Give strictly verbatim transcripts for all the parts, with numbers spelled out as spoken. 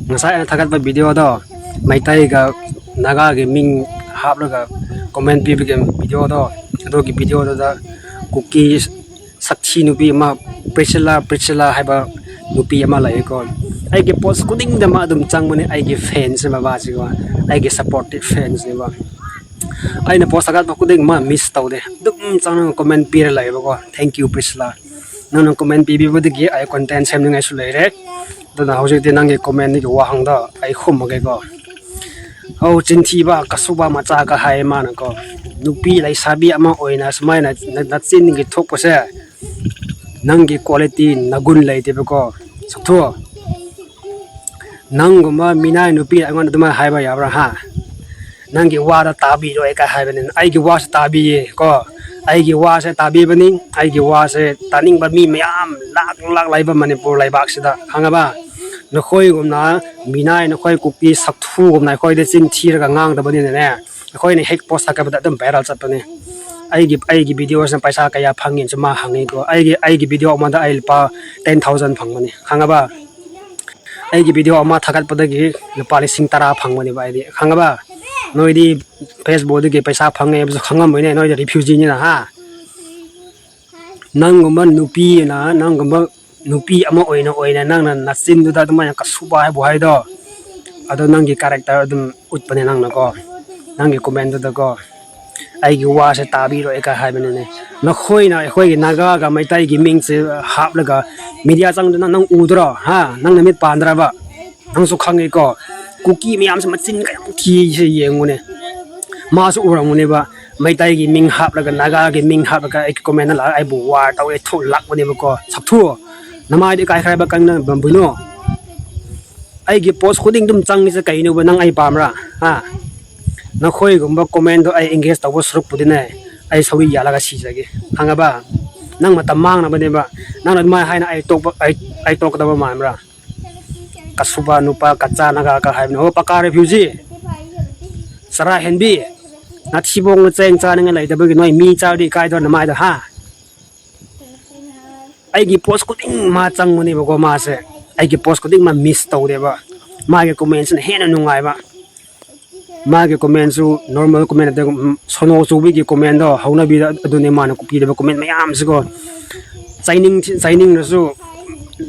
ꯉꯁꯥꯏ ꯑꯩꯅ ꯊꯥꯒꯠꯄ videoꯗꯣ, ꯃꯩꯇꯩꯒ ꯅꯥꯒꯥꯒꯤ ꯃꯤꯡ ꯍꯥꯞꯂꯒ comment ꯄꯤꯕꯒꯤ videoꯗꯣ, ꯑꯗꯨꯒꯤ videoꯗꯨꯗ ꯀꯨꯀꯤ ꯁꯛꯊꯤ ꯅꯨꯄꯤ ꯑꯃ, ꯄ꯭ꯔꯤꯁꯤꯂꯥ, ꯄ꯭ꯔꯤꯁꯤꯂꯥ ꯍꯥꯏꯕ ꯅꯨꯄꯤ ꯑꯃ ꯂꯩꯌꯦꯀꯣ꯫ ꯑꯩꯒꯤ post ꯈꯨꯗꯤꯡꯗ ꯃꯥ ꯑꯗꯨꯝ ꯆꯪꯕꯅꯦ, ꯑꯩꯒꯤ fansꯅꯦ ꯃꯥꯁꯤꯀꯣ, ꯑꯩꯒꯤ supportive fansꯅꯦꯕ꯫ ꯑꯩꯅ post ꯊꯥꯒꯠꯄ ꯈꯨꯗꯤꯡ ꯃꯥ miss ꯇꯧꯗꯦ, ꯑꯗꯨꯝ ꯆꯪꯉꯒ comment ꯄꯤꯔ ꯂꯩꯌꯦꯕꯀꯣ꯫ Thank you, Priscilla. ꯅꯪꯅ comment ꯄꯤꯕꯤꯕꯗꯒꯤ ꯑꯩ content ꯁꯦꯝꯅꯤꯡꯉꯥꯏꯁꯨ ꯂꯩꯔꯦ꯫ ꯑꯗꯨꯅ ꯍꯧꯖꯤꯛꯇꯤ ꯅꯪꯒꯤ commentꯗꯒꯤ ꯋꯥꯍꯪꯗꯣ ꯑꯩ ꯈꯨꯝꯃꯒꯦꯀꯣ꯫ ꯑꯧ, ꯆꯤꯟꯊꯤꯕ ꯀꯁꯨꯕ ꯃꯆꯥꯒ ꯍꯥꯏ ꯃꯥꯅꯀꯣ꯫ ꯅꯨꯄꯤ ꯂꯩꯁꯥꯕꯤ ꯑꯃ ꯑꯣꯏꯅ ꯁꯨꯃꯥꯏꯅ ꯅ-, ꯅꯆꯤꯟꯒꯤ ꯊꯣꯛꯄꯁꯦ, ꯅꯪꯒꯤ quality ꯅꯒꯨꯟ ꯂꯩꯇꯦꯕꯀꯣ꯫ ꯁꯛꯊꯨ, ꯅꯪꯒꯨꯝꯕ ꯃꯤꯅꯥꯏ ꯅꯨꯄꯤ ꯑꯩꯉꯣꯟꯗ ꯑꯗꯨꯃꯥꯏꯅ ꯍꯥꯏꯕ ꯌꯥꯕ꯭ꯔꯥ, ꯍꯥ? ꯅꯪꯒꯤ ꯋꯥꯗ ꯇꯥꯕꯤꯔꯣꯏ ꯀꯥꯏ ꯍꯥꯏꯕꯅꯤꯅ, ꯑꯩꯒꯤ ꯋꯥꯁꯦ ꯇꯥꯕꯤꯌꯦ ꯀꯣ꯫ ꯑꯩꯒꯤ ꯋꯥꯁꯦ ꯇꯥꯕꯤꯕꯅꯤ꯫ ꯑꯩꯒꯤ ꯋꯥꯁꯦ ꯇꯥꯅꯤꯡꯕ ꯃꯤ ꯃꯌꯥꯝ ꯂꯥꯛ ꯂꯥꯛ ꯂꯩꯕ ꯃꯅꯤꯄꯨꯔ ꯂꯩꯕꯥꯛꯁꯤꯗ, ꯈꯪꯉꯕ? ꯅꯈꯣꯏꯒꯨꯝꯅ ꯃꯤꯅꯥꯏ, ꯅꯈꯣꯏ ꯀꯨꯀꯤ ꯁꯛꯊꯨꯒꯨꯝꯅ ꯑꯩꯈꯣꯏꯗ ꯆꯤꯟ ꯊꯤꯔꯒ ꯉꯥꯡꯗꯕꯅꯤꯅꯅꯦ, ꯑꯩꯈꯣꯏꯅ ꯍꯦꯛ post ꯊꯥꯒꯠꯄꯗ ꯑꯗꯨꯝ viral ꯆꯠꯄꯅꯦ꯫ ꯑꯩꯒꯤ, ꯑꯩꯒꯤ videoꯁꯤꯅ ꯄꯩꯁꯥ ꯀꯌꯥ ꯐꯪꯉꯦꯅꯁꯨ ꯃꯥ ꯍꯪꯉꯤꯀꯣ꯫ ꯑꯩꯒꯤ, ꯑꯩꯒꯤ video ꯑꯃꯗ ꯑꯩ ꯂꯨꯄꯥ ten thousand ꯐꯪꯕꯅꯤ, ꯈꯪꯉꯕ? ꯑꯩꯒꯤ video ꯑꯃ ꯊꯥꯒꯠꯄꯗꯒꯤ ꯂꯨꯄꯥ ꯂꯤꯁꯤꯡ ꯇꯔꯥ ꯐꯪꯕꯅꯦꯕ ꯑꯩꯗꯤ, ꯈꯪꯉꯕ? ꯅꯣꯏꯗꯤ Facebookꯗꯒꯤ ꯄꯩꯁꯥ ꯐꯪꯉꯦ ꯍꯥꯏꯕꯁꯨ ꯈꯪꯉꯝꯃꯣꯏꯅꯦ, ꯅꯣꯏꯗꯤ refugeeꯅꯤꯅ, ꯍꯥ? ꯅꯪꯒꯨꯝꯕ ꯅꯨꯄꯤꯅ, ꯅꯪꯒꯨꯝꯕ ꯅꯨꯄꯤ ꯑꯃ ꯑꯣꯏꯅ, ꯑꯣꯏꯅ ꯅꯪꯅ ꯅꯆꯤꯟꯗꯨꯗ ꯑꯗꯨꯃꯥꯏꯅ ꯀꯁꯨꯕ ꯍꯥꯏꯕꯨ ꯍꯥꯏꯗꯣ, ꯑꯗꯣ ꯅꯪꯒꯤ character ꯑꯗꯨꯝ ꯎꯠꯄꯅꯦ ꯅꯪꯅꯀꯣ, ꯅꯪꯒꯤ commentꯗꯨꯗꯀꯣ꯫ ꯑꯩꯒꯤ ꯋꯥꯁꯦ ꯇꯥꯕꯤꯔꯣꯏ ꯀꯥꯏ ꯍꯥꯏꯕꯅꯤꯅꯦ꯫ ꯅꯈꯣꯏꯅ ꯑꯩꯈꯣꯏꯒꯤ ꯅꯥꯒꯥꯒ ꯃꯩꯇꯩꯒꯤ ꯃꯤꯡꯁꯦ ꯍꯥꯞꯂꯒ media ꯆꯪꯗꯅ ꯅꯪ ꯎꯗ꯭ꯔꯣ? ꯍꯥ? ꯅꯪ ꯅꯃꯤꯠ ꯄꯥꯟꯗ꯭ꯔꯕ? ꯅꯪꯁꯨ ꯈꯪꯉꯤꯀꯣ, ꯀꯨꯀꯤ ꯃꯌꯥꯝꯁꯦ ꯃꯆꯤꯟ ꯀꯌꯥꯝ ꯊꯤꯁꯦ ꯌꯦꯡꯉꯨꯅꯦ꯫ ꯃꯥꯁꯨ ꯎꯔꯝꯒꯅꯦꯕ, ꯃꯩꯇꯩꯒꯤ ꯃꯤꯡ ꯍꯥꯞꯂꯒ, ꯅꯥꯒꯥꯒꯤ ꯃꯤꯡ ꯍꯥꯞꯂꯒ ꯑꯩꯒꯤ commentꯗ ꯂꯥꯛꯑꯒ ꯑꯩꯕꯨ war ꯇꯧꯋꯦ, ꯊꯣꯛ ꯂꯥꯛꯄꯅꯦꯕꯀꯣ꯫ ꯁꯛꯊꯨ, ꯅꯃꯥꯏꯗꯤ ꯀꯥꯏꯈ꯭ꯔꯕ ꯀꯪꯅ ꯕꯝꯕꯨꯅꯣ? ꯑꯩꯒꯤ post ꯈꯨꯗꯤꯡ ꯑꯗꯨꯝ ꯆꯪꯉꯤꯁꯦ ꯀꯩꯅꯣꯕ? ꯅꯪ ꯑꯩ ꯄꯥꯝꯕ꯭ꯔꯥ? ꯍꯥ? ꯅꯈꯣꯏꯒꯨꯝꯕ commentꯗꯣ ꯑꯩ engage ꯇꯧꯕ ꯁꯔꯨꯛꯄꯨꯗꯤꯅꯦ, ꯑꯩ ꯁꯧꯔꯤ ꯌꯥꯜꯂꯒ ꯁꯤꯖꯒꯦ, ꯈꯪꯉꯕ? ꯅꯪ ꯃꯇꯝ ꯃꯥꯡꯅꯕꯅꯦꯕ꯫ ꯅꯪꯅ ꯑꯗꯨꯃꯥꯏꯅ ꯍꯥꯏꯅ ꯑꯩ ꯇꯣꯛꯄ, ꯑꯩ, ꯑꯩ ꯇꯣꯛꯀꯗꯕ ꯃꯥꯟꯕ꯭ꯔꯥ? ꯀꯁꯨꯕ ꯅꯨꯄꯥ, ꯀꯆꯥ ꯅꯥꯒꯥ ꯀ ꯍꯥꯏꯕꯅꯦ꯫ ꯍꯣ, ꯄꯀꯥ refugee꯫ ꯆꯔꯥ ꯍꯦꯟꯕꯤ꯫ ꯅꯊꯤꯕꯣꯡꯅ ꯆꯦꯡ ꯆꯥꯅꯤꯡꯉꯥꯏ ꯂꯩꯇꯕꯒꯤ ꯅꯣꯏ ꯃꯤ ꯆꯥꯔꯗꯤ ꯏꯀꯥꯏꯗ꯭ꯔꯣ ꯅꯃꯥꯏꯗꯣ, ꯍꯥ? ꯑꯩꯒꯤ ꯄꯣꯁ ꯈꯨꯗꯤꯡ ꯃꯥ ꯆꯪꯕꯅꯦꯕꯀꯣ꯫ ꯃꯥꯁꯦ ꯑꯩꯒꯤ ꯄꯣꯁ ꯈꯨꯗꯤꯡ ꯃꯥ ꯃꯤꯁ ꯇꯧꯗꯦꯕ꯫ ꯃꯥꯒꯤ ꯀꯣꯃꯦꯟꯁꯤꯅ ꯍꯦꯟꯅ ꯅꯨꯡꯉꯥꯏꯕ꯫ ꯃꯥꯒꯤ ꯀꯣꯃꯦꯟꯁꯨ ꯅꯣꯔꯃꯦꯜ ꯀꯣꯃꯦꯟ ꯅꯠꯇꯦ, ꯁꯣꯅꯣ ꯆꯨꯕꯒꯤ ꯀꯣꯃꯦꯟꯗꯣ ꯍꯧꯅꯕꯤꯗ꯫ ꯑꯗꯨꯅꯦ ꯃꯥꯅ ꯄꯤꯗꯕ ꯀꯣꯃꯦꯟ ꯃꯌꯥꯝꯁꯤꯀꯣ꯫ ꯆꯩꯅꯤꯡ ꯆꯩꯅꯤꯡꯅꯁꯨ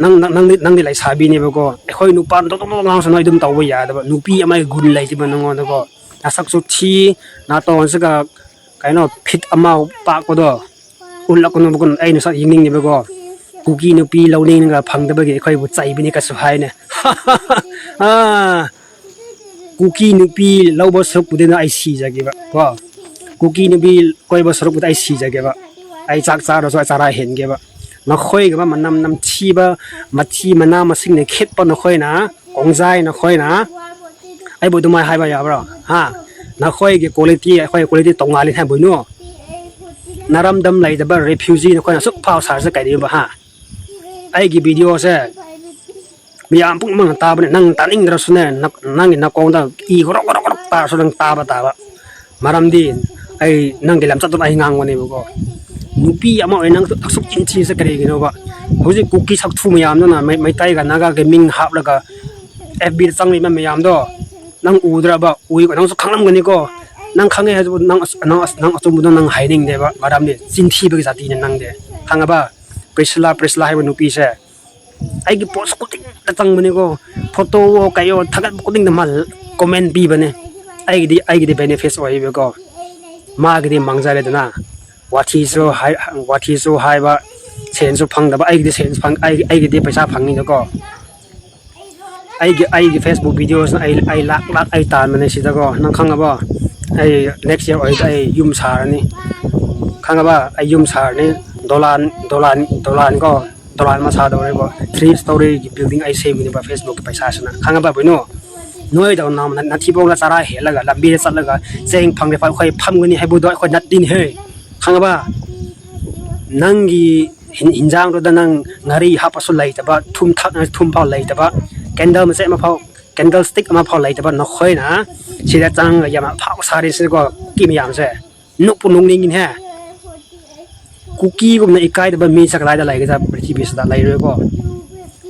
ꯅꯪ ꯅꯪ- ꯅꯪꯗꯤ ꯅꯪꯗꯤ ꯂꯩꯁꯥꯕꯤꯅꯦꯕꯀꯣ꯫ ꯑꯩꯈꯣꯏ ꯅꯨꯄꯥ ꯇꯣꯛ ꯇꯣꯛ ꯉꯥꯡꯁꯅꯨ꯫ ꯑꯗꯨꯝ ꯇꯧꯕ ꯌꯥꯗꯕ꯫ ꯅꯨꯄꯤ ꯑꯃꯒꯤ ꯒꯨꯟ ꯂꯩꯇꯦꯕ ꯅꯪꯉꯣꯟꯗꯀꯣ꯫ ꯅꯁꯛꯁꯨ ꯊꯤ, ꯅꯥꯇꯣꯟꯁꯤꯒ ꯀꯩꯅꯣ ꯐꯤꯠ ꯑꯃ ꯄꯥꯛꯄꯗꯣ ꯎꯠꯂꯛꯀꯅꯨꯕꯀꯣ꯫ ꯑꯩ ꯅꯁꯛ ꯌꯦꯡꯅꯤꯡꯗꯦꯕꯀꯣ꯫ ꯀꯨꯀꯤ ꯅꯨꯄꯤ ꯂꯧꯅꯤꯡꯉꯒ ꯐꯪꯗꯕꯒꯤ ꯑꯩꯈꯣꯏꯕꯨ ꯆꯩꯕꯅꯤ ꯀꯁꯨ ꯍꯥꯏꯅꯦ꯫ ꯑꯥ, ꯀꯨꯀꯤ ꯅꯨꯄꯤ ꯂꯧꯕ ꯁꯔꯨꯛꯄꯨꯗꯤ ꯑꯩ ꯁꯤꯖꯒꯦꯕ ꯀꯣ꯫ ꯀꯨꯀꯤ ꯅꯨꯄꯤ ꯀꯣꯏꯕ ꯁꯔꯨꯛꯄꯨꯗꯤ ꯑꯩ ꯁꯤꯖꯒꯦꯕ꯫ ꯑꯩ ꯆꯥꯛ ꯆꯥꯔꯁꯨ ꯑꯩ ꯆꯥꯔꯥ ꯍꯦꯟꯒꯦꯕ꯫ ꯅꯈꯣꯏꯒꯨꯝꯕ ꯃꯅꯝ ꯅꯝꯊꯤꯕ, ꯃꯊꯤ ꯃꯅꯥ ꯃꯁꯤꯡꯅ ꯈꯦꯠꯄ ꯅꯈꯣꯏꯅ, ꯀꯣꯡꯖꯥꯏ ꯅꯈꯣꯏꯅ ꯑꯩꯕꯨ ꯑꯗꯨꯃꯥꯏꯅ ꯍꯥꯏꯕ ꯌꯥꯕ꯭ꯔꯣ? ꯍꯥ? ꯅꯈꯣꯏꯒꯤ ꯀ꯭ꯋꯥꯂꯤꯇꯤ ꯑꯩꯈꯣꯏꯒꯤ ꯀ꯭ꯋꯥꯂꯤꯇꯤ ꯇꯣꯡꯉꯥꯜꯂꯤ ꯍꯥꯏꯕꯅꯣ? ꯅꯔꯝꯗꯝ ꯂꯩꯇꯕ ꯔꯤꯐ꯭ꯌꯨꯖꯤ ꯅꯈꯣꯏꯅ ꯑꯁꯨꯛ ꯐꯥꯎ ꯁꯥꯔꯁꯦ ꯀꯩꯗꯧꯕ, ꯍꯥ? ꯑꯩꯒꯤ ꯚꯤꯗꯤꯑꯣꯁꯦ ꯃꯤꯌꯥꯝ ꯄꯨꯝꯕꯅ ꯇꯥꯕꯅꯦ꯫ ꯅꯪ ꯇꯥꯅꯤꯡꯗ꯭ꯔꯁꯨꯅꯦ, ꯅꯪꯒꯤ ꯅꯥꯀꯣꯡꯗ ꯏ ꯒꯣꯔꯣꯛ ꯒꯣꯔꯣꯛ ꯒꯣꯔꯣꯛ ꯇꯥꯔꯁꯨ ꯅꯪ ꯇꯥꯕ ꯇꯥꯕ꯫ ꯃꯔꯝꯗꯤ ꯑꯩ ꯅꯪꯒꯤ ꯂꯝꯆꯠꯇꯨꯅ ꯑꯩ ꯉꯥꯡꯕꯅꯦꯕꯀꯣ꯫ ꯅꯨꯄꯤ ꯑꯃ ꯑꯣꯏꯅ ꯅꯪ ꯑꯁꯨꯛ ꯆꯤꯟ ꯊꯤꯔꯤꯁꯦ ꯀꯔꯤꯒꯤꯅꯣꯕ? ꯍꯧꯖꯤꯛ ꯀꯨꯀꯤ ꯁꯛꯊꯨ ꯃꯌꯥꯝꯗꯨꯅ ꯃꯩ-, ꯃꯩꯇꯩꯒ ꯅꯥꯒꯥꯒꯤ ꯃꯤꯡ ꯍꯥꯞꯂꯒ ꯑꯦꯐ ꯕꯤꯗ ꯆꯪꯂꯤꯕ ꯃꯌꯥꯝꯗꯣ ꯅꯪ ꯎꯗ꯭ꯔꯕ? ꯎꯏꯀꯣ, ꯅꯪꯁꯨ ꯈꯪꯂꯝꯒꯅꯤꯀꯣ꯫ ꯅꯪ ꯈꯪꯉꯦ ꯍꯥꯏꯔꯁꯨ ꯅꯪ ꯑꯁ-, ꯅꯪ ꯑꯁ-, ꯅꯪ ꯑꯆꯨꯝꯕꯗꯣ ꯅꯪ ꯍꯥꯏꯅꯤꯡꯗꯦꯕ, ꯃꯔꯝꯗꯤ ꯆꯤꯟ ꯊꯤꯕꯒꯤ ꯖꯥꯇꯤꯅꯦ ꯅꯪꯗꯤ꯫ ꯈꯪꯉꯕ? ꯄ꯭ꯔꯤꯁꯤꯂꯥ, ꯄ꯭ꯔꯤꯁꯤꯂꯥ ꯍꯥꯏꯕ ꯅꯨꯄꯤꯁꯦ ꯑꯩꯒꯤ ꯄꯣꯁ ꯈꯨꯗꯤꯡꯗ ꯆꯪꯕꯅꯤꯀꯣ꯫ ꯐꯣꯇꯣꯋꯣ ꯀꯩꯋꯣ ꯊꯥꯒꯠꯄ ꯈꯨꯗꯤꯡꯗ ꯃꯥ ꯀꯣꯃꯦꯟ ꯄꯤꯕꯅꯦ꯫ ꯑꯩꯒꯤꯗꯤ, ꯑꯩꯒꯤꯗꯤ ꯕꯦꯅꯤꯐꯤꯠꯁ ꯑꯣꯏꯌꯦꯕꯀꯣ꯫ ꯃꯥꯒꯤꯗꯤ ꯃꯥꯡꯖꯔꯦꯗꯅ꯫ ꯋꯥꯊꯤꯁꯨ ꯍꯥꯏ-, ꯋꯥꯊꯤꯁꯨ ꯍꯥꯏꯕ, ꯁꯦꯟꯁꯨ ꯐꯪꯗꯕ꯫ ꯑꯩꯒꯤꯗꯤ ꯁꯦꯟꯁ ꯐꯪ-, ꯑꯩ-, ꯑꯩꯒꯤꯗꯤ ꯄꯩꯁꯥ ꯐꯪꯉꯤꯅꯀꯣ꯫ ꯑꯩꯒꯤ, ꯑꯩꯒꯤ Facebook ꯚꯤꯗꯤꯑꯣꯁꯤꯅ ꯑꯩ, ꯑꯩ ꯂꯥꯛ ꯂꯥꯛ ꯑꯩ ꯇꯥꯟꯕꯅꯦ ꯁꯤꯗꯀꯣ꯫ ꯅꯪ ꯈꯪꯉꯕꯣ? ꯑꯩ ꯅꯦꯛꯁ ꯏꯌꯔ ꯑꯣꯏꯔꯗꯤ ꯑꯩ ꯌꯨꯝ ꯁꯥꯔꯅꯤ꯫ ꯈꯪꯉꯕ? ꯑꯩ ꯌꯨꯝ ꯁꯥꯔꯅꯤ꯫ ꯗꯣꯂꯥꯟ, ꯗꯣꯂꯥꯟ, ꯗꯣꯂꯥꯟ ꯀꯣ, ꯗꯣꯂꯥꯟ ꯑꯃ ꯁꯥꯗꯧꯔꯦꯀꯣ꯫ Three storyꯒꯤ building ꯑꯩ ꯁꯦꯝꯒꯅꯦꯕ Facebookꯀꯤ ꯄꯩꯁꯥꯁꯤꯅ꯫ ꯈꯪꯉꯕ ꯕꯩꯅꯣ? ꯅꯣꯏꯗꯧꯅ ꯅ-, ꯅꯊꯤꯕꯣꯡꯅ ꯆꯔꯥ ꯍꯦꯜꯂꯒ ꯂꯝꯕꯤꯗ ꯆꯠꯂꯒ ꯆꯦꯡ ꯐꯪꯗꯦ, ꯑꯩꯈꯣꯏ ꯐꯝꯒꯅꯤ ꯍꯥꯏꯕꯗꯣ ꯑꯩꯈꯣꯏ ꯅꯠꯇꯦꯅꯦꯍꯦ꯫ ꯈꯪꯉꯕ? ꯅꯪꯒꯤ ꯍꯤꯟ-, ꯍꯤꯟꯖꯥꯡꯗꯨꯗ ꯅꯪ ꯉꯥꯔꯤ ꯍꯥꯞꯄꯁꯨ ꯂꯩꯇꯕ, ꯊꯨꯝ ꯊꯥꯛꯅ ꯊꯨꯝ ꯐꯥꯎ ꯂꯩꯇꯕ, ꯀꯦꯟꯗꯜ ꯃꯆꯦꯠ ꯑꯃ ꯐꯥꯎ, ꯀꯦꯟꯗꯜ ꯁ꯭ꯇꯤꯛ ꯑꯃ ꯐꯥꯎ ꯂꯩꯇꯕ ꯅꯈꯣꯏꯅ ꯁꯤꯗ ꯆꯪꯉꯒ ꯌꯥꯝ ꯑꯐꯥꯎ ꯁꯥꯔꯤꯁꯤꯀꯣ, ꯀꯤ ꯃꯌꯥꯝꯁꯦ꯫ ꯅꯣꯛꯄꯨ ꯅꯣꯛꯅꯤꯡꯉꯤꯅꯦꯍꯦ꯫ ꯀꯨꯀꯤꯒꯨꯝꯅ ꯏꯀꯥꯏꯗꯕ ꯃꯤꯁꯦ ꯀꯗꯥꯏꯗ ꯂꯩꯒꯗ꯭ꯔꯥ? ꯄ꯭ꯔꯤꯊꯤꯕꯤꯁꯤꯗ ꯂꯩꯔꯣꯏꯀꯣ꯫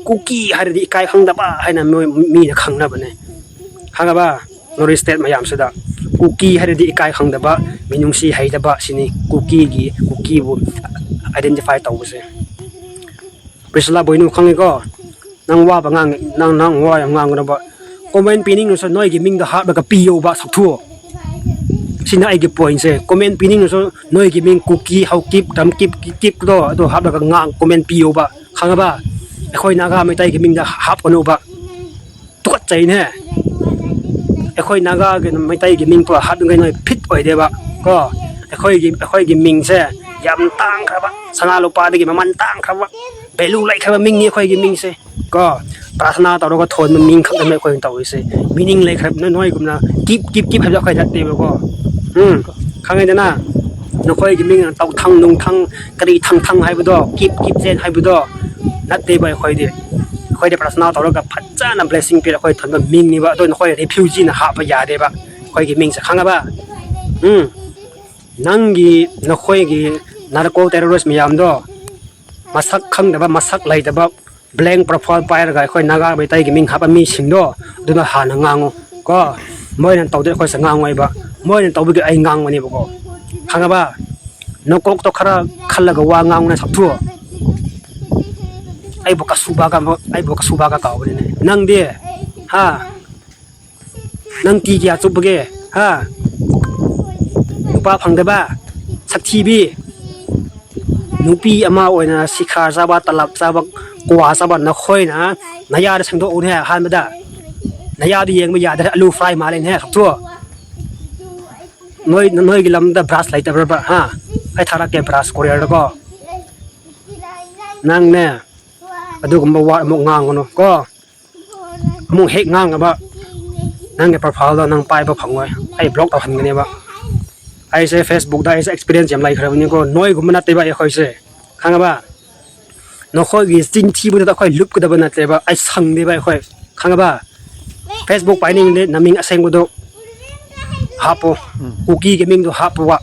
ꯀꯨꯀꯤ ꯍꯥꯏꯔꯗꯤ ꯏꯀꯥꯏ ꯈꯪꯗꯕ ꯍꯥꯏꯅ ꯃꯣꯏ ꯃꯤꯅ ꯈꯪꯅꯕꯅꯦ, ꯈꯪꯉꯕ? ꯅꯣꯔꯠ ꯏꯁ ꯁ꯭ꯇꯦꯠ ꯃꯌꯥꯝꯁꯤꯗ ꯀꯨꯀꯤ ꯍꯥꯏꯔꯗꯤ ꯏꯀꯥꯏ ꯈꯪꯗꯕ, ꯃꯤꯅꯨꯡꯁꯤ ꯍꯩꯇꯕ ꯁꯤꯅꯤ ꯀꯨꯀꯤꯒꯤ, ꯀꯨꯀꯤꯕꯨ ꯑꯥꯏꯗꯦꯟꯇꯤꯐꯥꯏ ꯇꯧꯕꯁꯦ꯫ ꯄ꯭ꯔꯤꯁꯤꯂꯥ ꯕꯣꯏꯅꯨ ꯈꯪꯉꯤꯀꯣ? ꯅꯪ ꯋꯥꯕ ꯉꯥꯡ-, ꯅꯪ, ꯅꯪ ꯋꯥ ꯌꯥꯝ ꯉꯥꯡꯒꯅꯨꯕ꯫ ꯀꯣꯃꯦꯟ ꯄꯤꯅꯤꯡꯉꯁꯨ ꯅꯣꯏꯒꯤ ꯃꯤꯡꯗ ꯍꯥꯞꯂꯒ ꯄꯤꯌꯣꯕ, ꯁꯛꯊꯨ꯫ ꯁꯤꯅ ꯑꯩꯒꯤ ꯄꯣꯏꯟꯁꯦ꯫ ꯀꯣꯃꯦꯟ ꯄꯤꯅꯤꯡꯉꯁꯨ ꯅꯣꯏꯒꯤ ꯃꯤꯡ ꯀꯨꯀꯤ, ꯍꯥꯎꯀꯤꯞ, ꯔꯝꯀꯤꯞ, ꯀꯤꯞꯇꯣ ꯑꯗꯨ ꯍꯥꯞꯂꯒ ꯉꯥꯡ, ꯀꯣꯃꯦꯟ ꯄꯤꯌꯣꯕ꯫ ꯈꯪꯉꯕ? ꯑꯩꯈꯣꯏ ꯅꯥꯒꯥ ꯃꯩꯇꯩꯒꯤ ꯃꯤꯡꯗ ꯍꯥꯞꯀꯅꯨꯕ꯫ ꯇꯨꯀꯠꯆꯩꯅꯦ꯫ ꯑꯩꯈꯣꯏ ꯅꯥꯒꯥꯒꯤ ꯃꯩꯇꯩꯒꯤ ꯃꯤꯡ ꯄꯨꯔꯥ ꯍꯥꯞꯅꯤꯡꯉꯥꯏ ꯅꯣꯏ ꯐꯤꯠ ꯑꯣꯏꯗꯦꯕ ꯀꯣ꯫ ꯑꯩꯈꯣꯏꯒꯤ, ꯑꯩꯈꯣꯏꯒꯤ ꯃꯤꯡꯁꯦ ꯌꯥꯝ ꯇꯥꯡꯈ꯭ꯔꯕ, ꯁꯅꯥ ꯂꯨꯄꯥꯗꯒꯤ ꯃꯃꯜ ꯇꯥꯡꯈ꯭ꯔꯕ, ꯚꯦꯂꯨ ꯂꯩꯈ꯭ꯔꯕ ꯃꯤꯡꯅꯤ ꯑꯩꯈꯣꯏꯒꯤ ꯃꯤꯡꯁꯦ ꯀꯣ꯫ ꯄ꯭ꯔꯥꯊꯅꯥ ꯇꯧꯔꯒ ꯊꯣꯟꯕ ꯃꯤꯡ ꯈꯛꯇꯅꯦ ꯑꯩꯈꯣꯏꯅ ꯇꯧꯔꯤꯁꯦ꯫ ꯃꯤꯅꯤꯡ ꯂꯩꯈ꯭ꯔꯕ ꯅꯣꯏꯒꯨꯝꯅ ꯀꯤꯞ, ꯀꯤꯞ, ꯀꯤꯞ ꯍꯥꯏꯕꯗꯣ ꯑꯩꯈꯣꯏ ꯅꯠꯇꯦꯕꯀꯣ꯫ ꯎꯝ, ꯈꯪꯉꯦꯗꯅ? ꯅꯈꯣꯏꯒꯤ ꯃꯤꯡꯅ ꯇꯧꯊꯪ ꯅꯨꯡꯊꯪ ꯀꯔꯤ ꯊꯪ ꯊꯪ ꯍꯥꯏꯕꯗꯣ, ꯀꯤꯞ ꯀꯤꯞ ꯖꯦꯟ ꯍꯥꯏꯕꯗꯣ ꯅꯠꯇꯦꯕ꯫ ꯑꯩꯈꯣꯏꯗꯤ, ꯑꯩꯈꯣꯏꯗꯤ ꯄ꯭ꯔꯥꯊꯅꯥ ꯇꯧꯔꯒ ꯐꯖꯅ ꯕ꯭ꯂꯦꯁꯤꯡ ꯄꯤꯔ ꯑꯩꯈꯣꯏ ꯊꯝꯕ ꯃꯤꯡꯅꯤꯕ꯫ ꯑꯗꯣ ꯅꯈꯣꯏ ꯔꯤꯐ꯭ꯌꯨꯖꯤꯅ ꯍꯥꯞꯄ ꯌꯥꯗꯦꯕ ꯑꯩꯈꯣꯏꯒꯤ ꯃꯤꯡꯁꯦ, ꯈꯪꯉꯕ? ꯎꯝ, ꯅꯪꯒꯤ, ꯅꯈꯣꯏꯒꯤ ꯅꯥꯔꯀꯣ ꯇꯦꯔꯣꯔꯤꯁ ꯃꯌꯥꯝꯗꯣ, ꯃꯁꯛ ꯈꯪꯗꯕ, ꯃꯁꯛ ꯂꯩꯇꯕ, ꯕ꯭ꯂꯦꯡ ꯄ꯭ꯔꯣꯐꯥꯏꯜ ꯄꯥꯏꯔꯒ ꯑꯩꯈꯣꯏ ꯅꯥꯒꯥ ꯃꯩꯇꯩꯒꯤ ꯃꯤꯡ ꯍꯥꯞꯄ ꯃꯤꯁꯤꯡꯗꯣ ꯑꯗꯨꯅ ꯍꯥꯟꯅ ꯉꯥꯡꯉꯨ ꯀꯣ꯫ ꯃꯣꯏꯅ ꯇꯧꯗꯦ ꯑꯩꯈꯣꯏꯁꯦ ꯉꯥꯡꯉꯣꯏꯕ, ꯃꯣꯏꯅ ꯇꯧꯕꯒꯤ ꯑꯩ ꯉꯥꯡꯕꯅꯦꯕꯀꯣ, ꯈꯪꯉꯕ? ꯅꯀꯣꯛꯇꯣ ꯈꯔ ꯈꯜꯂꯒ ꯋꯥ ꯉꯥꯡꯉꯨꯅꯦ ꯁꯛꯊꯨ꯫ ꯑꯩꯕꯨ ꯀꯁꯨꯕꯥꯒ, ꯑꯩꯕꯨ ꯀꯁꯨꯕꯥꯒ ꯀꯥꯎꯕꯅꯤꯅꯦ ꯅꯪꯗꯤ, ꯍꯥ? ꯅꯪ ꯇꯤ ꯀꯌꯥ ꯆꯨꯞꯄꯒꯦ? ꯍꯥ? ꯅꯨꯄꯥ ꯐꯪꯗꯕ? ꯁꯛꯊꯤꯕꯤ? ꯅꯨꯄꯤ ꯑꯃ ꯑꯣꯏꯅ ꯁꯤꯈꯥ ꯆꯥꯕ, ꯇꯂꯞ ꯆꯥꯕ, ꯀ꯭ꯋꯥ ꯆꯥꯕ ꯅꯈꯣꯏꯅ ꯅꯌꯥꯗ ꯁꯦꯡꯗꯣꯛꯎꯅꯦ ꯑꯍꯥꯟꯕꯗ꯫ ꯅꯌꯥꯗꯨ ꯌꯦꯡꯕ ꯌꯥꯗ꯭ꯔꯦ, ꯑꯂꯨ ꯐ꯭ꯔꯥꯏ ꯃꯥꯜꯂꯦꯅꯦ, ꯁꯛꯊꯨ꯫ ꯅꯣꯏ, ꯅꯣꯏꯒꯤ ꯂꯝꯗ ꯕ꯭ꯔꯥꯁ ꯂꯩꯇꯕ꯭ꯔꯕ? ꯍꯥ? ꯑꯩ ꯊꯥꯔꯛꯀꯦ ꯕ꯭ꯔꯥꯁ ꯀꯣꯔꯤꯌꯔꯗꯀꯣ꯫ ꯅꯪꯅꯦ, ꯑꯗꯨꯒꯨꯝꯕ ꯋꯥ ꯑꯃꯨꯛ ꯉꯥꯡꯒꯅꯨ ꯀꯣ꯫ ꯑꯃꯨꯛ ꯍꯦꯛ ꯉꯥꯡꯉꯕ, ꯅꯪꯒꯤ ꯄ꯭ꯔꯣꯐꯥꯏꯜꯗꯣ ꯅꯪ ꯄꯥꯏꯕ ꯐꯪꯉꯣꯏ꯫ ꯑꯩ ꯕ꯭ꯂꯣꯛ ꯇꯧꯍꯟꯒꯅꯦꯕ꯫ ꯑꯩꯁꯦ ꯐꯦꯁꯕꯨꯛꯇ ꯑꯩꯁꯦ ꯑꯦꯛꯁꯄꯤꯔꯤꯌꯦꯟꯁ ꯌꯥꯝ ꯂꯩꯈ꯭ꯔꯕꯅꯤꯀꯣ꯫ ꯅꯣꯏꯒꯨꯝꯕ ꯅꯠꯇꯦꯕ ꯑꯩꯈꯣꯏꯁꯦ, ꯈꯪꯉꯕ? ꯅꯈꯣꯏꯒꯤ ꯆꯤꯟ ꯊꯤꯕꯗꯨꯗ ꯑꯩꯈꯣꯏ ꯂꯨꯞꯀꯗꯕ ꯅꯠꯇꯦꯕ꯫ ꯑꯩ ꯁꯪꯗꯦꯕ ꯑꯩꯈꯣꯏ, ꯈꯪꯉꯕ? ꯐꯦꯁꯕꯨꯛ ꯄꯥꯏꯅꯤꯡꯗꯦ, ꯅꯃꯤꯡ ꯑꯁꯦꯡꯕꯗꯣ ꯍꯥꯞꯄꯣ꯫ ꯎꯝ꯫ ꯀꯨꯀꯤꯒꯤ ꯃꯤꯡꯗꯣ ꯍꯥꯞꯄꯣꯕ꯫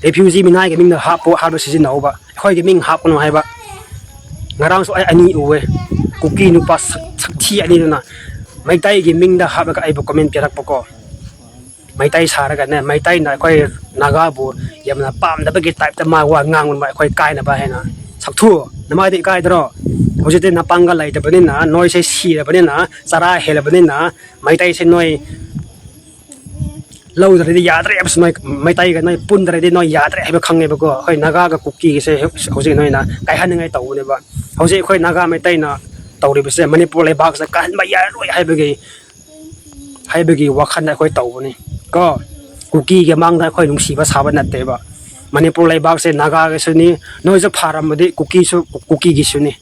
ꯔꯤꯐ꯭ꯌꯨꯖꯤ ꯃꯤꯅꯥꯏꯒꯤ ꯃꯤꯡꯗ ꯍꯥꯞꯄꯣ ꯍꯥꯏꯕ ꯁꯤꯖꯤꯟꯅꯧꯕ, ꯑꯩꯈꯣꯏꯒꯤ ꯃꯤꯡ ꯍꯥꯞꯀꯅꯨ ꯍꯥꯏꯕ꯫ ꯉꯔꯥꯡꯁꯨ ꯑꯩ ꯑꯅꯤ ꯎꯋꯦ, ꯀꯨꯀꯤ ꯅꯨꯄꯥ ꯁꯛ- ꯁꯛꯊꯤ ꯑꯅꯤꯗꯨꯅ ꯃꯩꯇꯩꯒꯤ ꯃꯤꯡꯗ ꯍꯥꯞꯂꯒ ꯑꯩꯕꯨ ꯀꯣꯃꯦꯟ ꯄꯤꯔꯛꯄꯀꯣ꯫ ꯃꯩꯇꯩ ꯁꯥꯔꯒꯅꯦ, ꯃꯩꯇꯩꯅ ꯑꯩꯈꯣꯏ ꯅꯥꯒꯥꯕꯨ ꯌꯥꯝꯅ ꯄꯥꯝꯗꯕꯒꯤ ꯇꯥꯏꯞꯇ ꯃꯥ ꯋꯥ ꯉꯥꯡꯕ, ꯑꯩꯈꯣꯏ ꯀꯥꯏꯅꯕ ꯍꯥꯏꯅ꯫ ꯁꯛꯊꯨ, ꯅꯃꯥꯏꯗ ꯏꯀꯥꯏꯗ꯭ꯔꯣ? ꯍꯧꯖꯤꯛꯇꯤ ꯅꯄꯥꯡꯒꯜ ꯂꯩꯇꯕꯅꯤꯅ, ꯅꯣꯏꯁꯦ ꯁꯤꯔꯕꯅꯤꯅ, ꯆꯔꯥ ꯍꯦꯜꯂꯕꯅꯤꯅ, ꯃꯩꯇꯩꯁꯦ ꯅꯣꯏ ꯂꯧꯗ꯭ꯔꯗꯤ ꯌꯥꯗ꯭ꯔꯦ ꯍꯥꯏꯕꯁꯤ ꯅꯣꯏ ꯃꯩꯇꯩꯒ ꯅꯣꯏ ꯄꯨꯟꯗ꯭ꯔꯗꯤ ꯅꯣꯏ ꯌꯥꯗ꯭ꯔꯦ ꯍꯥꯏꯕ ꯈꯪꯉꯦꯕꯀꯣ꯫ ꯑꯩꯈꯣꯏ ꯅꯥꯒꯥꯒ ꯀꯨꯀꯤꯒꯤꯁꯦ ꯍꯧꯖꯤꯛ ꯅꯣꯏꯅ ꯀꯥꯏꯍꯟꯅꯤꯡꯉꯥꯏ ꯇꯧꯕꯅꯦꯕ꯫ ꯍꯧꯖꯤꯛ ꯑꯩꯈꯣꯏ ꯅꯥꯒꯥ ꯃꯩꯇꯩꯅ ꯇꯧꯔꯤꯕꯁꯦ ꯃꯅꯤꯄꯨꯔ ꯂꯩꯕꯥꯛꯁꯤꯗ ꯀꯥꯏꯍꯟꯕ ꯌꯥꯔꯔꯣꯏ ꯍꯥꯏꯕꯒꯤ, ꯍꯥꯏꯕꯒꯤ ꯋꯥꯈꯜꯗ ꯑꯩꯈꯣꯏ ꯇꯧꯕꯅꯤ ꯀꯣ꯫ ꯀꯨꯀꯤꯒꯤ ꯃꯥꯡꯗ ꯑꯩꯈꯣꯏ ꯅꯨꯡꯁꯤꯕ ꯁꯥꯕ ꯅꯠꯇꯦꯕ꯫ ꯃꯅꯤꯄꯨꯔ ꯂꯩꯕꯥꯛꯁꯦ ꯅꯥꯒꯥꯒꯤꯁꯨꯅꯤ, ꯅꯣꯏꯁꯨ ꯐꯥꯔꯝꯕꯗꯤ ꯀꯨꯀꯤꯁꯨ, ꯀꯨꯀꯤꯒꯤꯁꯨꯅꯤ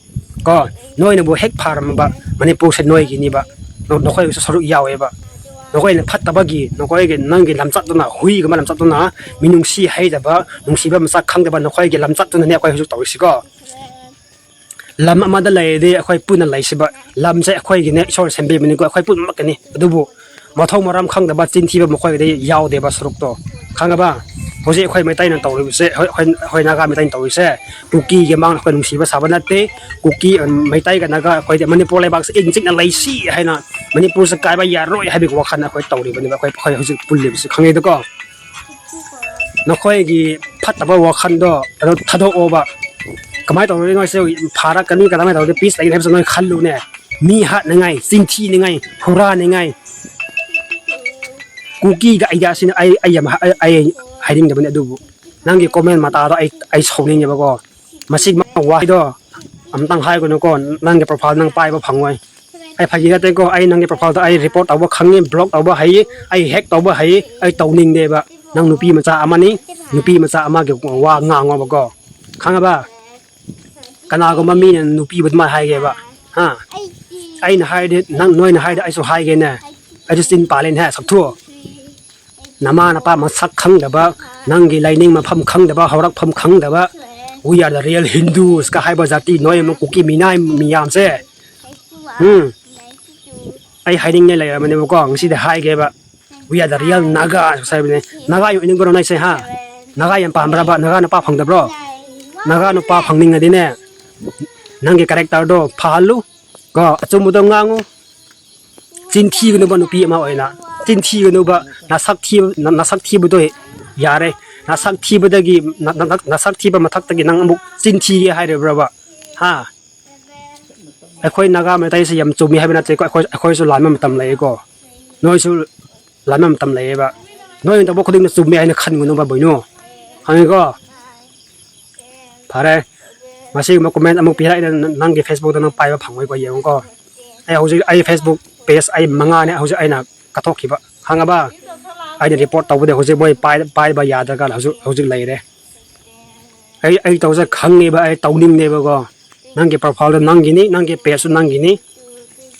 ꯀꯣ꯫ ꯅꯣꯏꯅꯕꯨ ꯍꯦꯛ ꯐꯥꯔꯝꯕ, ꯃꯅꯤꯄꯨꯔꯁꯦ ꯅꯣꯏꯒꯤꯅꯤꯕ꯫ ꯅ-, ꯅꯈꯣꯏꯒꯤꯁꯨ ꯁꯔꯨꯛ ꯌꯥꯎꯋꯦꯕ꯫ ꯅꯈꯣꯏꯅ ꯐꯠꯇꯕꯒꯤ, ꯅꯈꯣꯏꯒꯤ, ꯅꯪꯒꯤ ꯂꯝꯆꯠꯇꯨꯅ, ꯍꯨꯏꯒꯨꯝꯕ ꯂꯝꯆꯠꯇꯨꯅ, ꯃꯤꯅꯨꯡꯁꯤ ꯍꯩꯗꯕ, ꯅꯨꯡꯁꯤꯕ ꯃꯁꯛ ꯈꯪꯗꯕ ꯅꯈꯣꯏꯒꯤ ꯂꯝꯆꯠꯇꯨꯅꯅꯦ ꯑꯩꯈꯣꯏ ꯍꯧꯖꯤꯛ ꯇꯧꯔꯤꯁꯤꯀꯣ꯫ ꯂꯝ ꯑꯃꯗ ꯂꯩꯔꯗꯤ ꯑꯩꯈꯣꯏ ꯄꯨꯟꯅ ꯂꯩꯁꯤꯕ꯫ ꯂꯝꯁꯦ ꯑꯩꯈꯣꯏꯒꯤꯅꯦ, ꯏꯁꯣꯔ ꯁꯦꯝꯕꯤꯕꯅꯤꯀꯣ, ꯑꯩꯈꯣꯏ ꯄꯨꯝꯅꯃꯛꯀꯤꯅꯤ꯫ ꯑꯗꯨꯕꯨ ꯃꯊꯧ ꯃꯔꯝ ꯈꯪꯗꯕ, ꯆꯤꯟꯊꯤꯕ ꯃꯈꯣꯏꯒꯤꯗꯤ ꯌꯥꯎꯗꯦꯕ ꯁꯔꯨꯛꯇꯣ꯫ ꯈꯪꯉꯕ? ꯍꯧꯖꯤꯛ ꯑꯩꯈꯣꯏ ꯃꯩꯇꯩꯅ ꯇꯧꯔꯤꯕꯁꯦ, ꯍꯣꯏ, ꯑꯩꯈꯣꯏ, ꯑꯩꯈꯣꯏ ꯅꯥꯒꯥ ꯃꯩꯇꯩꯅ ꯇꯧꯔꯤꯁꯦ, ꯀꯨꯀꯤꯒꯤ ꯃꯥꯡꯗ ꯑꯩꯈꯣꯏ ꯅꯨꯡꯁꯤꯕ ꯁꯥꯕ ꯅꯠꯇꯦ꯫ ꯀꯨꯀꯤ, ꯎꯝ, ꯃꯩꯇꯩꯒ ꯅꯥꯒꯥ ꯑꯩꯈꯣꯏꯗꯤ ꯃꯅꯤꯄꯨꯔ ꯂꯩꯕꯥꯛꯁꯦ ꯏꯪ ꯆꯤꯛꯅ ꯂꯩꯁꯤ ꯍꯥꯏꯅ, ꯃꯅꯤꯄꯨꯔꯁꯦ ꯀꯥꯏꯕ ꯌꯥꯔꯣꯏ ꯍꯥꯏꯕꯒꯤ ꯋꯥꯈꯜꯗ ꯑꯩꯈꯣꯏ ꯇꯧꯔꯤꯕꯅꯦꯕ꯫ ꯑꯩꯈꯣꯏ, ꯑꯩꯈꯣꯏ ꯍꯧꯖꯤꯛ ꯄꯨꯜꯂꯤꯕꯁꯦ ꯈꯪꯉꯤꯗꯀꯣ? ꯅꯈꯣꯏꯒꯤ ꯐꯠꯇꯕ ꯋꯥꯈꯜꯗꯣ ꯑꯗꯨ ꯊꯥꯗꯣꯛꯑꯣꯕ꯫ ꯀꯃꯥꯏꯅ ꯇꯧꯔꯗꯤ ꯅꯣꯏꯁꯦ ꯐꯥꯔꯛꯀꯅꯤ, ꯀꯃꯥꯏꯅ ꯇꯧꯔꯗꯤ ꯄꯤꯁ ꯂꯩꯒꯅꯤ ꯍꯥꯏꯕꯁꯦ ꯅꯣꯏ ꯈꯜꯂꯨꯅꯦ꯫ ꯃꯤ ꯍꯥꯠꯅꯤꯡꯉꯥꯏ, ꯆꯤꯟꯊꯤꯅꯤꯡꯉꯥꯏ, ꯍꯨꯔꯥꯅꯤꯡꯉꯥꯏ, ꯀꯨꯀꯤꯒ ꯑꯩꯒ ꯑꯁꯤꯅ ꯑꯩ, ꯑꯩ ꯌꯥꯝ ꯍꯥ-, ꯑꯩ, ꯑꯩ ꯍꯥꯏꯅꯤꯡꯗꯕꯅꯤ꯫ ꯑꯗꯨꯕꯨ ꯅꯪꯒꯤ ꯀꯣꯃꯦꯟ ꯃꯇꯥꯗꯣ ꯑꯩ, ꯑꯩ ꯁꯥꯎꯅꯤꯡꯉꯦꯕꯀꯣ꯫ ꯃꯁꯤ ꯋꯥꯍꯩꯗꯣ ꯑꯝꯇꯪ ꯍꯥꯏꯒꯅꯨꯀꯣ, ꯅꯪꯒꯤ ꯄ꯭ꯔꯣꯐꯥꯏꯜ ꯅꯪ ꯄꯥꯏꯕ ꯐꯪꯉꯣꯏ꯫ ꯑꯩ ꯐꯥꯒꯤ ꯅꯠꯇꯦꯀꯣ, ꯑꯩ ꯅꯪꯒꯤ ꯄ꯭ꯔꯣꯐꯥꯏꯜꯗ ꯑꯩ ꯔꯤꯄꯣꯔꯠ ꯇꯧꯕ ꯈꯪꯉꯤ, ꯕ꯭ꯂꯣꯛ ꯇꯧꯕ ꯍꯩ, ꯑꯩ ꯍꯦꯛ ꯇꯧꯕ ꯍꯩ, ꯑꯩ ꯇꯧꯅꯤꯡꯗꯦꯕ꯫ ꯅꯪ ꯅꯨꯄꯤ ꯃꯆꯥ ꯑꯃꯅꯤ, ꯅꯨꯄꯤ ꯃꯆꯥ ꯑꯃꯒꯤ ꯋꯥ ꯉꯥꯡꯉꯣꯕꯀꯣ, ꯈꯪꯉꯕ? ꯀꯅꯥꯒꯨꯝꯕ ꯃꯤꯅ ꯅꯨꯄꯤꯕꯨ ꯑꯗꯨꯃꯥꯏꯅ ꯍꯥꯏꯒꯦꯕ, ꯍꯥ? ꯑꯩꯅ ꯍꯥꯏꯔꯗꯤ ꯅꯪ, ꯅꯣꯏꯅ ꯍꯥꯏꯔꯗꯤ ꯑꯩꯁꯨ ꯍꯥꯏꯒꯦꯅꯦ, ꯑꯩꯁꯨ ꯆꯤꯟ ꯄꯥꯜꯂꯦꯅꯦ, ꯁꯛꯊꯨ꯫ ꯅꯃꯥ ꯅꯄꯥ ꯃꯁꯛ ꯈꯪꯗꯕ, ꯅꯪꯒꯤ ꯂꯥꯏꯅꯤꯡ ꯃꯐꯝ ꯈꯪꯗꯕ, ꯍꯧꯔꯛꯐꯝ ꯈꯪꯗꯕ, "We are the real Hindus" ꯀ ꯍꯥꯏꯕ ꯖꯥꯇꯤ ꯅꯣꯏ ꯑꯃ ꯀꯨꯀꯤ ꯃꯤꯅꯥꯏ ꯃꯤꯌꯥꯝꯁꯦ꯫ ꯎꯝ꯫ ꯑꯩ ꯍꯥꯏꯅꯤꯡꯉꯥꯏ ꯂꯩꯔꯕꯅꯦꯕꯀꯣ, ꯉꯁꯤꯗꯤ ꯍꯥꯏꯒꯦꯕ꯫ "We are the real Naga" ꯍꯥꯏꯕꯅꯦ꯫ ꯅꯥꯒꯥ ꯑꯣꯏꯅꯤꯡꯕ꯭ꯔꯣ ꯅꯪꯁꯦ, ꯍꯥ? ꯅꯒꯥ ꯌꯥꯝ ꯄꯥꯝꯕ꯭ꯔꯕ? ꯅꯒꯥ ꯅꯨꯄꯥ ꯐꯪꯗꯕ꯭ꯔꯣ? ꯅꯒꯥ ꯅꯨꯄꯥ ꯐꯪꯅꯤꯡꯉꯗꯤꯅꯦ, ꯅꯪꯒꯤ characterꯗꯣ ꯐꯍꯜꯂꯨ ꯀꯣ, ꯑꯆꯨꯝꯕꯗꯣ ꯉꯥꯡꯉꯨ꯫ ꯆꯤꯟ ꯊꯤꯒꯅꯨꯕ ꯅꯨꯄꯤ ꯑꯃ ꯑꯣꯏꯅ꯫ ꯆꯤꯟ ꯊꯤꯒꯅꯨꯕ, ꯅꯁꯛ ꯊꯤꯕ, ꯅ-, ꯅꯁꯛ ꯊꯤꯕꯗꯣ ꯌꯥꯔꯦ꯫ ꯅꯁꯛ ꯊꯤꯕꯗꯒꯤ, ꯅ-, ꯅ-, ꯅ-, ꯅꯁꯛ ꯊꯤꯕ ꯃꯊꯛꯇꯒꯤ ꯅꯪ ꯑꯃꯨꯛ ꯆꯤꯟ ꯊꯤꯒꯦ ꯍꯥꯏꯔꯤꯕ꯭ꯔꯕ? ꯍꯥ? ꯑꯩꯈꯣꯏ ꯅꯥꯒꯥ ꯃꯩꯇꯩꯁꯦ ꯌꯥꯝ ꯆꯨꯝꯃꯤ ꯍꯥꯏꯕ ꯅꯠꯇꯦꯀꯣ, ꯑꯩꯈꯣꯏ, ꯑꯩꯈꯣꯏꯁꯨ ꯂꯥꯟꯕ ꯃꯇꯝ ꯂꯩꯌꯦꯀꯣ, ꯅꯣꯏꯁꯨ ꯂꯥꯟꯕ ꯃꯇꯝ ꯂꯩꯌꯦꯕ꯫ ꯅꯣꯏꯅ ꯇꯧꯕ ꯈꯨꯗꯤꯡꯗ ꯆꯨꯝꯃꯦ ꯍꯥꯏꯅ ꯈꯟꯒꯅꯨꯕ ꯕꯣꯏꯅꯣ, ꯈꯪꯉꯦꯀꯣ? ꯐꯔꯦ, ꯃꯁꯤꯒꯨꯝꯕ comment ꯑꯃꯨꯛ ꯄꯤꯔꯛꯏꯅ ꯅ-, ꯅꯪꯒꯤ Facebookꯇ ꯅꯪ ꯄꯥꯏꯕ ꯐꯪꯉꯣꯏꯀꯣ, ꯌꯦꯡꯉꯨꯀꯣ꯫ ꯑꯩ ꯍꯧꯖꯤꯛ ꯑꯩ Facebook page ꯑꯩ ꯃꯉꯥꯅꯦ ꯍꯧꯖꯤꯛ ꯑꯩꯅ ꯀꯠꯊꯣꯛꯈꯤꯕ, ꯈꯪꯉꯕ? ꯑꯩꯅ report ꯇꯧꯕꯗ ꯍꯧꯖꯤꯛ ꯃꯣꯏ ꯄꯥꯏ-, ꯄꯥꯏꯕ ꯌꯥꯗ꯭ꯔꯒ ꯍꯧꯖꯤꯛ, ꯍꯧꯖꯤꯛ ꯂꯩꯔꯦ꯫ ꯑꯩ, ꯑꯩ ꯇꯧꯁꯦ ꯈꯪꯉꯦꯕ, ꯑꯩ ꯇꯧꯅꯤꯡꯗꯦꯕꯀꯣ꯫ ꯅꯪꯒꯤ profileꯗ ꯅꯪꯒꯤꯅꯤ, ꯅꯪꯒꯤ pageꯁꯨ ꯅꯪꯒꯤꯅꯤ꯫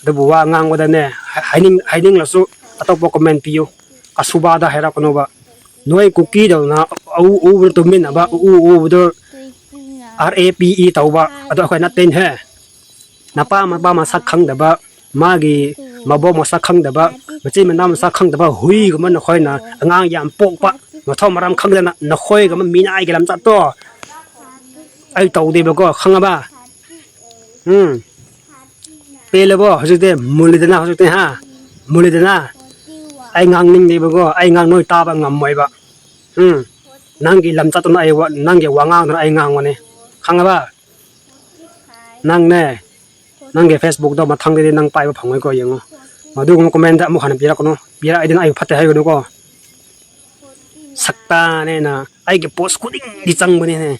ꯑꯗꯨꯕꯨ ꯋꯥ ꯉꯥꯡꯕꯗꯅꯦ, ꯍꯥꯏ-, ꯍꯥꯏꯅꯤꯡ-, ꯍꯥꯏꯅꯤꯡꯂꯁꯨ ꯑꯇꯣꯞꯄ comment ꯄꯤꯌꯨ꯫ ꯑꯁꯨꯕꯥꯗ ꯍꯥꯏꯔꯛꯀꯅꯣꯕ꯫ ꯅꯣꯏ ꯀꯨꯀꯤꯗꯧꯅ ꯑꯎ ꯎꯕꯗ ꯇꯨꯝꯃꯤꯟꯅꯕ, ꯎ ꯎꯕꯗ R A P E ꯇꯧꯕ, ꯑꯗꯣ ꯑꯩꯈꯣꯏ ꯅꯠꯇꯦꯅꯦꯍꯦ꯫ ꯅꯄꯥ ꯃꯄꯥ ꯃꯁꯛ ꯈꯪꯗꯕ, ꯃꯥꯒꯤ ꯃꯕꯣꯛ ꯃꯁꯛ ꯈꯪꯗꯕ, ꯃꯆꯤꯟ ꯃꯅꯥꯎ ꯃꯁꯛ ꯈꯪꯗꯕ ꯍꯨꯏꯒꯨꯝꯕ ꯅꯈꯣꯏꯅ ꯑꯉꯥꯡ ꯌꯥꯝ ꯄꯣꯛꯄ, ꯃꯊꯧ ꯃꯔꯝ ꯈꯪꯗꯅ ꯅꯈꯣꯏꯒꯨꯝꯕ ꯃꯤꯅꯥꯏꯒꯤ ꯂꯝꯆꯠꯇꯣ ꯑꯩ ꯇꯧꯗꯦꯕꯀꯣ, ꯈꯪꯉꯕ? ꯎꯝ꯫ ꯄꯦꯜꯂꯕꯣ? ꯍꯧꯖꯤꯛꯇꯤ ꯃꯨꯜꯂꯤꯗꯅ, ꯍꯧꯖꯤꯛꯇꯤ, ꯍꯥ? ꯃꯨꯜꯂꯤꯗꯅ? ꯑꯩ ꯉꯥꯡꯅꯤꯡꯗꯦꯕꯀꯣ, ꯑꯩ ꯉꯥꯡ ꯅꯣꯏ ꯇꯥꯕ ꯉꯝꯃꯣꯏꯕ꯫ ꯎꯝ꯫ ꯅꯪꯒꯤ ꯂꯝꯆꯠꯇꯨꯅ ꯑꯩ ꯋꯥ-, ꯅꯪꯒꯤ ꯋꯥꯉꯥꯡꯗꯨꯅ ꯑꯩ ꯉꯥꯡꯕꯅꯤ꯫ ꯈꯪꯉꯕ? ꯅꯪꯅꯦ, ꯅꯪꯒꯤ Facebookꯇꯣ ꯃꯊꯪꯗꯗꯤ ꯅꯪ ꯄꯥꯏꯕ ꯐꯪꯉꯣꯏꯀꯣ, ꯌꯦꯡꯉꯣ꯫ ꯃꯗꯨꯒꯨꯝꯕ commentꯗ ꯑꯃꯨꯛ ꯍꯟꯅ ꯄꯤꯔꯛꯀꯅꯨ꯫ ꯄꯤꯔꯛꯑꯗꯤ ꯅꯪ ꯑꯩꯕꯨ ꯐꯠꯇꯦ ꯍꯥꯏꯒꯅꯨꯀꯣ꯫ ꯁꯛꯇꯥꯅꯦꯅ ꯑꯩꯒꯤ post ꯈꯨꯗꯤꯡꯗꯤ ꯆꯪꯕꯅꯤꯅꯦ꯫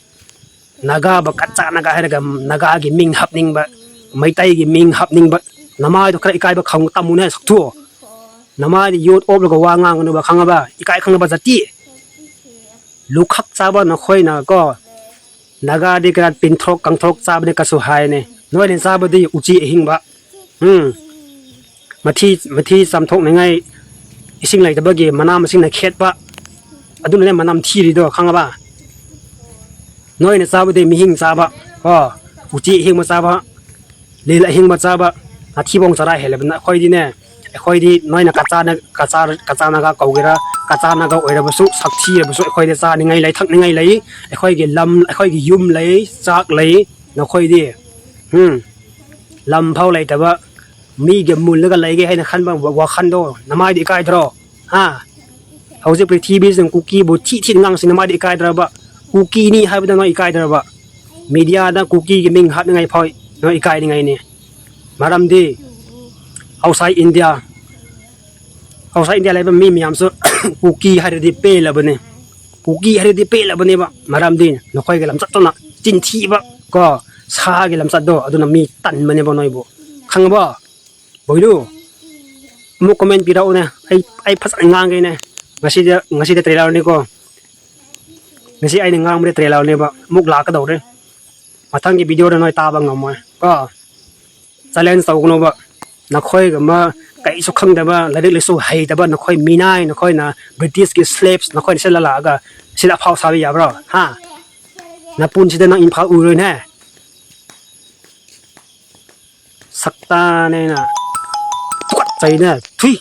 ꯅꯥꯒꯥꯕꯨ ꯀꯠꯆꯥ ꯅꯥꯒꯥ ꯍꯥꯏꯔꯒ ꯅꯥꯒꯥꯒꯤ ꯃꯤꯡ ꯍꯥꯞꯅꯤꯡꯕ, ꯃꯩꯇꯩꯒꯤ ꯃꯤꯡ ꯍꯥꯞꯅꯤꯡꯕ, ꯅꯃꯥꯏꯗꯣ ꯈꯔ ꯏꯀꯥꯏꯕ ꯈꯪ-, ꯇꯝꯃꯨꯅꯦ, ꯁꯛꯊꯨ꯫ ꯅꯃꯥꯏꯗ ꯌꯣꯠ ꯑꯣꯞꯂꯒ ꯋꯥ ꯉꯥꯡꯒꯅꯨꯕ, ꯈꯪꯉꯕ? ꯏꯀꯥꯏ ꯈꯪꯗꯕ ꯖꯥꯇꯤ꯫ ꯂꯨꯈꯛ ꯆꯥꯕ ꯅꯈꯣꯏꯅ ꯀꯣ, ꯅꯥꯒꯥꯗꯤ ꯀꯌꯥ ꯇꯤꯟꯊ꯭ꯔꯣꯛ ꯀꯥꯡꯊ꯭ꯔꯣꯛ ꯆꯥꯕꯅꯤ ꯀꯁꯨ ꯍꯥꯏꯅꯦ꯫ ꯅꯣꯏꯅ ꯆꯥꯕꯗꯤ ꯎꯆꯤ ꯑꯍꯤꯡꯕ꯫ ꯎꯝ꯫ ꯃꯊꯤ, ꯃꯊꯤ ꯆꯥꯝꯊꯣꯛꯅꯤꯡꯉꯥꯏ ꯏꯁꯤꯡ ꯂꯩꯇꯕꯒꯤ ꯃꯅꯥ ꯃꯁꯤꯡꯅ ꯈꯦꯠꯄ꯫ ꯑꯗꯨꯅꯅꯦ ꯃꯅꯝ ꯊꯤꯔꯤꯗꯣ, ꯈꯪꯉꯕ? ꯅꯣꯏꯅ ꯆꯥꯕꯗꯤ ꯃꯤꯍꯤꯡ ꯆꯥꯕ, ꯀꯣ, ꯎꯆꯤ ꯑꯍꯤꯡꯕ ꯆꯥꯕ, ꯂꯤꯟ ꯑꯍꯤꯡꯕ ꯆꯥꯕ, ꯃꯊꯤꯕꯣꯡ ꯆꯔꯥ ꯍꯦꯜꯂꯕꯅ ꯑꯩꯈꯣꯏꯗꯤꯅꯦ, ꯑꯩꯈꯣꯏꯗꯤ ꯅꯣꯏꯅ ꯀꯆꯥꯅ-, ꯀꯆꯥ-, ꯀꯆꯥ ꯅꯥꯒꯥ ꯀꯧꯒꯦꯔꯥ, ꯀꯆꯥꯅꯒ ꯑꯣꯏꯔꯕꯁꯨ, ꯁꯛꯊꯤꯔꯕꯁꯨ ꯑꯩꯈꯣꯏꯗ ꯆꯥꯅꯤꯡꯉꯥꯏ ꯂꯩ, ꯊꯛꯅꯤꯡꯉꯥꯏ ꯂꯩ, ꯑꯩꯈꯣꯏꯒꯤ ꯂꯝ, ꯑꯩꯈꯣꯏꯒꯤ ꯌꯨꯝ ꯂꯩ, ꯆꯥꯛ ꯂꯩ꯫ ꯅꯈꯣꯏꯗꯤ ꯎꯝ ꯂꯝ ꯐꯥꯎ ꯂꯩꯇꯕ, ꯃꯤꯒ ꯃꯨꯜꯂꯒ ꯂꯩꯒꯦ ꯍꯥꯏꯅ ꯈꯟꯕ ꯋꯥꯈꯜꯗꯣ ꯅꯃꯥꯏꯗꯤ ꯏꯀꯥꯏꯗ꯭ꯔꯣ? ꯍꯥ? ꯍꯧꯖꯤꯛ ꯄ꯭ꯔꯤꯊꯤꯕꯤꯁꯤꯅ ꯀꯨꯀꯤꯕꯨ ꯊꯤ ꯊꯤꯅ ꯉꯥꯡꯁꯤ ꯅꯃꯥꯏꯗꯤ ꯏꯀꯥꯏꯗ꯭ꯔꯕ? ꯀꯨꯀꯤꯅꯤ ꯍꯥꯏꯕꯗ ꯅꯣꯏ ꯏꯀꯥꯏꯗ꯭ꯔꯕ? ꯃꯤꯗꯤꯌꯥꯗ ꯀꯨꯀꯤꯒꯤ ꯃꯤꯡ ꯍꯥꯠꯅꯤꯡꯉꯥꯏ ꯐꯥꯎ ꯅꯣꯏ ꯏꯀꯥꯏꯅꯤꯡꯉꯥꯏꯅꯤ꯫ ꯃꯔꯝꯗꯤ ꯑꯥꯎꯠꯁꯥꯏꯠ ꯏꯟꯗꯤꯌꯥ, ꯑꯥꯎꯠꯁꯥꯏꯠ ꯏꯟꯗꯤꯌꯥ ꯂꯩꯕ ꯃꯤ ꯃꯌꯥꯝꯁꯨ ꯀꯨꯀꯤ ꯍꯥꯏꯔꯗꯤ ꯄꯦꯜꯂꯕꯅꯤ꯫ ꯀꯨꯀꯤ ꯍꯥꯏꯔꯗꯤ ꯄꯦꯜꯂꯕꯅꯦꯕ꯫ ꯃꯔꯝꯗꯤ ꯅꯈꯣꯏꯒꯤ ꯂꯝꯆꯠꯇꯨꯅ ꯆꯤꯟꯊꯤꯕ ꯀꯣ, ꯁꯥꯒꯤ ꯂꯝꯆꯠꯇꯣ ꯑꯗꯨꯅ ꯃꯤ ꯇꯟꯕꯅꯦꯕ ꯅꯣꯏꯕꯨ꯫ ꯈꯪꯉꯕꯣ? ꯕꯣꯏꯗꯨ, ꯑꯃꯨꯛ ꯀꯣꯃꯦꯟ ꯄꯤꯔꯛꯎꯅꯦ꯫ ꯑꯩ, ꯑꯩ ꯐꯖꯅ ꯉꯥꯡꯒꯦꯅꯦ꯫ ꯉꯁꯤꯗ, ꯉꯁꯤꯗ ꯇ꯭ꯔꯦꯂꯔꯅꯤꯀꯣ꯫ ꯉꯁꯤ ꯑꯩꯅ ꯉꯥꯡꯕꯗꯤ ꯇ꯭ꯔꯦꯂꯔꯅꯦꯕ꯫ ꯑꯃꯨꯛ ꯂꯥꯛꯀꯗꯧꯔꯦ꯫ ꯃꯊꯪꯒꯤ ꯚꯤꯗꯤꯑꯣꯗ ꯅꯣꯏ ꯇꯥꯕ ꯉꯝꯃꯣꯏ ꯀꯣ꯫ ꯆꯦꯂꯦꯟꯖ ꯇꯧꯒꯅꯣꯕ꯫ ꯅꯈꯣꯏꯒꯨꯝꯕ ꯀꯩꯁꯨ ꯈꯪꯗꯕ, ꯂꯥꯏꯔꯤꯛ ꯂꯥꯏꯁꯨ ꯍꯩꯇꯕ, ꯅꯈꯣꯏ ꯃꯤꯅꯥꯏ, ꯅꯈꯣꯏꯅ ꯕ꯭ꯔꯤꯇꯤꯁꯀꯤ ꯁ꯭ꯂꯦꯞꯁ, ꯅꯈꯣꯏꯅ ꯁꯤꯗ ꯂꯥꯛꯑꯒ ꯁꯤꯗ ꯑꯐꯥꯎ ꯁꯥꯕ ꯌꯥꯕ꯭ꯔꯣ? ꯍꯥ? ꯅꯄꯨꯟꯁꯤꯗ ꯅꯪ ꯏꯝꯐꯥꯜ ꯎꯔꯣꯏꯅꯦ꯫ ꯁꯛꯇꯥꯅꯦꯅ꯫ ꯇꯨꯀꯠꯆꯩꯅꯦ꯫ ꯊꯨꯏ꯫